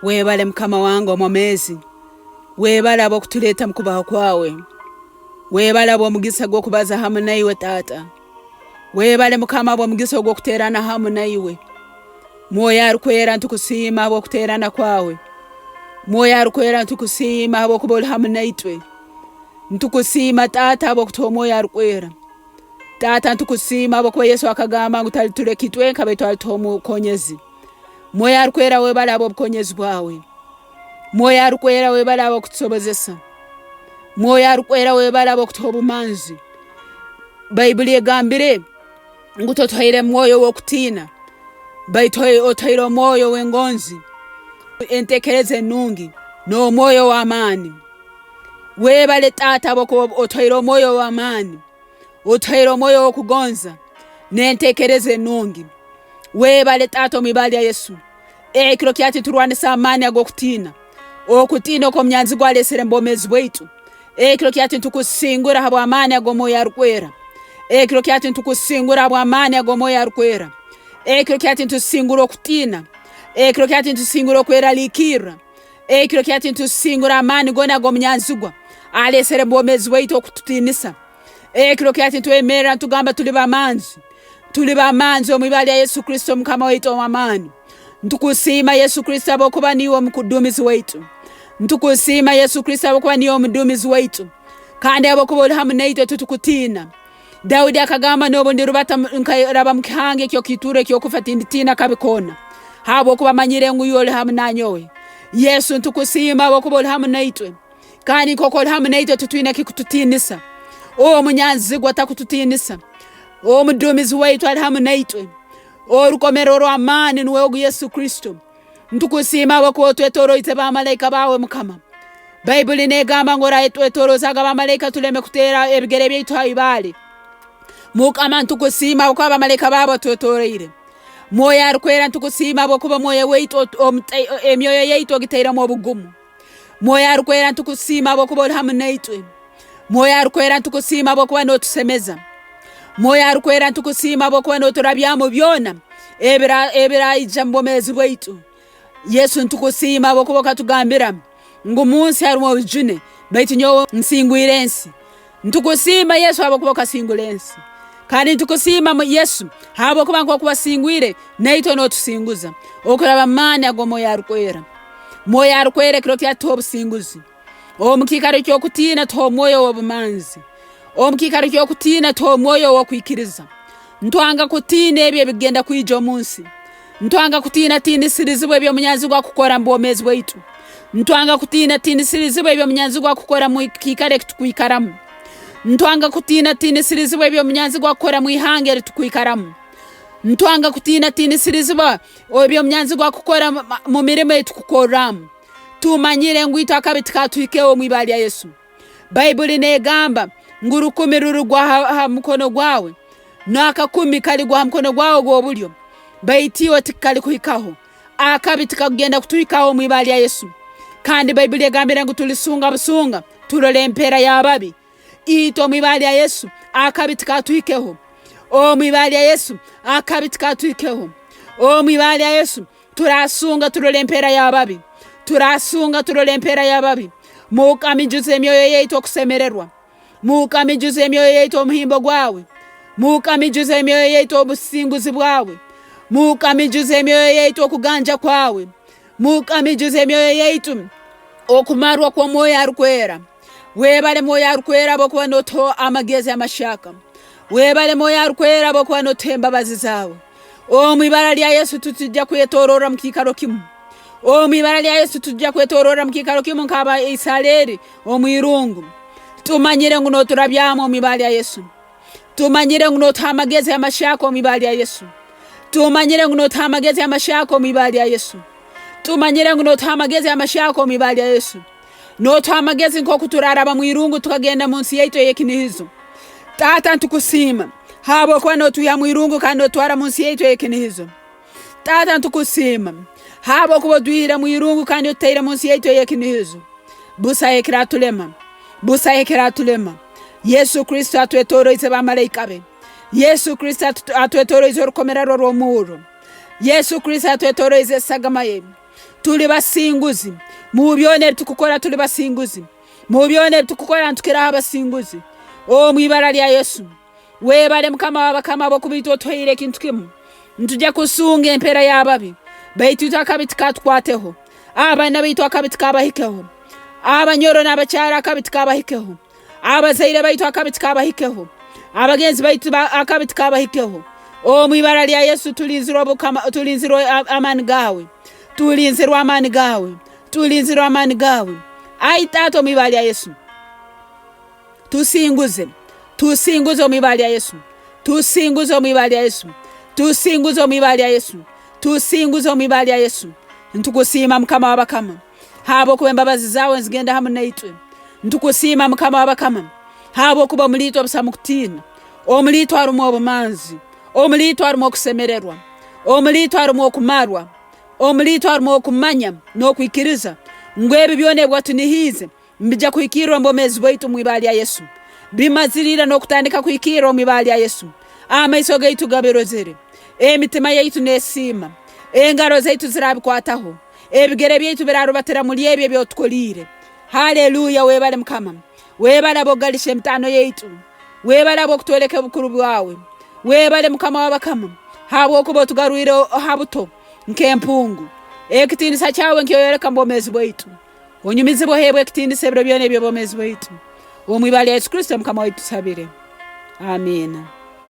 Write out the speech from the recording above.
Webale Mukama wange omwomeezi. Webale habw'okutuleeta mu kubaho kwawe. Webale habw'omugisa gw'okubaza hamu naiwe Taata. Webale Mukama habw'omugisa ogw'okuteerana hamu naiwe. Mwoyo Arukwera ntukusiima habw'okuteerana kwawe. Mwoyo Arukwera ntukusiima habw'okuba oli hamu naitwe. Ntukusiima Taata habw'okutuha Omwoyo Arukwera. Taata ntukusiima habwokuba Yesu akagamba ngu talituleka itwenka baitu alituha omukonyezi. Mwoyo Arukwera webale habw'obukonyezi bwawe. Mwoyo Arukwera webale habw'okutusobozesa. Mwoyo Arukwera webale habw'okutuha obumanzi. Baibuli egambire ngu totuhaire mwoyo w'okutiina baitu otuhaire omwoyo w'engonzi, entekereza enungi, n'omwoyo w'amaani. Webale Taata habwokuba otuhaire omwoyo ow'amaani, otuhaire omwoyo ow'okugonza n'entekereza enungi. Webale Taata omu ibara lya Yesu. Ekiro kyakyo turwanisa amaani ag'okutiina, okutiina okw'omunyanzigwa alesere omu bwomeezi bwaitu. Ekiro kyakyo nitukusingura habw'amaani ag'omwoyo arukwera. Ekiro kyakyo nitukusingura habw'amaani ag'omwoyo arukwera. Ekiro kyakyo nitusingura okutiina. Ekiro kyakyo nitusingura okweraliikirra. Ekiro kyakyo nitusingura amaani goona ag'omunyanzigwa alesere bwomeezi bwaitu okututiinisa. Ekiro kyakyo nitwemerra nitugamba tuli bamanzi, tuli bamanzi omu ibara lya Yesu Kristo Mukama waitu ow'amaani. Ntukusiima Yesu Kristo habwokuba niiwe omukuduumizi waitu. Ntukusiima Yesu Kristo habwokuba niiwe omuduumizi waitu kandi habwokuba oli hamu naitwe titukutiina. Daudi akagamba, N'obu ndirubata nkaraba mu kihanga eky'okiituuro eky'okufa, tinditiina kabi koona, habwokuba manyire ngu iwe oli hamu nanyowe. Yesu ntukusiima habwokuba oli hamu naitwe, kandi nk'oku oli hamu naitwe titwine kikututiinisa. Omunyanzigwa takututiinisa. Omuduumizi waitu ali hamu naitwe. Orukomero orw'amaani nuwe ogu Yesu Kristo. Ntukusiima habwokuba otwetoroize bamalaika baawe Mukama. Baibuli negamba ngu orayetwetorozaga bamalaika tuleme kuteera ebigere byaitu ha ibaale. Mukama ntukusiima habwokuba bamalaika baawe batwetoroire. Mwoyo arukwera ntukusiima habwokuba omwoyo waitu emyoyo yaitu ogitairemu obugumu. Mwoyo arukwera ntukusiima habwokuba oli hamu naitwe. Mwoyo arukwera ntukusiima habwokuba notusemeza. Mwoyo arukwera ntukusiima habwokuba noturabyamu byona ebiraija mu bwomeezi bwaitu. Yesu ntukusiima habwokuba okatugambira ngu munsi harumu obujune baitu nyowe nsingwire ensi. Ntukusiima Yesu habwokuba okasingura ensi. Kandi ntukusiima Yesu habwokuba nk'oku wasingwire naitwe notusinguza okuraba mu maani ag'Omwoyo Arukwera. Mwoyo Arukwera ekiro kyatuha obusinguzi. Omu kiikaro ky'okutiina tuha omwoyo ow'obumanzi. Omu kiikaro ky'okutiina tuha omwoyo ow'okwikiriza. Ntwanga kutiina ebyo ebigenda kwija omu nsi. Ntwanga kutiinatiinisirizibwa eby'omunyanzigwa akukora mu bwomeezi bwaitu. Ntwanga kutiinatiinisirizibwa eby'omunyanzigwa akukora mu kiikaro ekitukwikaramu. Ntwanga kutiinatiinisirizibwa eby'omunyanzigwa akukora mu ihanga eritukwikaramu. Ntwanga kutiinatiinisirizibwa eby'omunyanzigwa akukora mu mirimo eyitukukorramu. Tumanyire ngu itwe akabi tikatuhikeho omu ibara lya Yesu. Baibuli negamba ngu rukumi rurigwa ha mukono gwawe, n'akakumi kaligwa ha mukono gwawe ogw'obulyo, baitu iwe tikalikuhikaho. Akabi tikakugenda kutuhikaho omu ibara lya Yesu. Kandi Baibuli egambire ngu tulisunga busunga turole empera y'ababi. Itwe omu ibara lya Yesu akabi tikatuhikeho. Omu ibara lya Yesu akabi tikatuhikeho. Omu ibara lya Yesu Turasunga turole empeera y'ababi. Turasunga turole empeera y'ababi. Mukama ijuza emyoyo yaitu okusemererwa. Mukama ijuza emyoyo yaitu omuhimbo gwawe. Mukama ijuza emyoyo yaitu obusinguzi bwawe. Mukama ijuza emyoyo yaitu okuganja kwawe. Mukama ijuza emyoyo yaitu okumarwa kw'Omwoyo Arukwera. Webale Mwoyo Arukwera habwokuba notuha amagezi amahyaka. Webale Mwoyo Arukwera habwokuba notuha embabazi zaawe. Omu ibara lya Yesu titujja kwetororra mu kiikaro kimu. Omu ibara lya Yesu titujja kwetororra mu kiikaro kimu nk'Abaisaleeri omu irungu. Tumanyire ngu noturabyamu omu ibara lya Yesu. Tumanyire ngu notuha amagezi amahyaka omu ibara lya Yesu. Tumanyire ngu notuha amagezi amahyaka omu ibara lya Yesu. Tumanyire ngu notuha amagezi amahyaka omu ibara lya Yesu. Notuha amagezi nk'oku turaraba mu irungu tukagenda mu nsi yaitu ey'ekinihizo. Taata ntukusiima habwokuba notwiha mu irungu kandi notutwara mu nsi yaitu ey'ekinihizo. Taata ntukusiima habwokuba otwihire mu irungu kandi otutaire mu nsi yaitu ey'ekinihizo. Busaho ekiratulema, busaho ekiratulema. Yesu Kristo atwetoroize bamalaika be. Yesu Kristo atwetoroize orukomera rwe orw'omurro. Yesu Kristo atwetoroize esagama ye. Tuli basinguzi. Mu byona ebi tukukora tuli basinguzi. Mu byona ebi tukukora nitukiraho abasinguzi. Omu ibara lya Yesu. Webale Mukama w'abakama habwokuba itwe otuhaire ekintu kimu. Nitujya kusunga empera y'ababi, baitu itwe akabi tikaatukwateho. Abaana baitu akabi tikaabahikeho. Abanyoro n'abakyara akabi tikaabahikeho. Abazaire baitu akabi tikaabahikeho. Abagenzi baitu akabi tikaabahikeho. Omu ibara lya Yesu tulinzirwe obukama, tulinzirwe amaani gaawe. Tulinzirwe amaani gaawe. Tulinzirwe amaani gaawe. Ai Taata omu ibara lya Yesu. Tusinguze, tusinguze omu ibara lya Yesu. Tusinguze omu ibara lya Yesu. Tusinguze omu ibara lya Yesu. Tusinguze omu ibara lya Yesu. Ntukusiima Mukama w'abakama habwokuba embabazi zaawe nzigenda hamu naitwe. Ntukusiima Mukama w'abakama habwokuba omuli itwe busamu kutiina. Omuli itwe harumu obumanzi. Omuli itwe harumu okusemererwa. Omuli itwe harumu okumarwa. Omuli itwe harumu okumanya n'okwikiriza ngu ebi byona ebi watunihiize Nibija kuhikirra omu bwomeezi bwaitu omu ibara lya Yesu. Bimaziriire n'okutandika kuhikirra omu ibara lya Yesu. Amaiso gaitu gabirozere. Emitima yaitu n'esiima. Engaro zaitu zirabikwataho. Ebigere byaitu birarubatira muli ebi eby'otukoliire. Haleluya! Webale Mukama. Webale ab'okugalisha emitaano yaitu. Webale ab'okutwoleka obukuru bwawe. Webale Mukama w'abakama habwokuba otugarwire ha buto nk'empungu. Ekitiinisa kyawe nkyoyoleka mu bwomeezi bwaitu. Onyumizibwe oheebwe ekitiinisa ebiro byona eby'obwomeezi bwaitu. Omu ibara lya Yesu Kristo Mukama waitu tusabire. Amiina.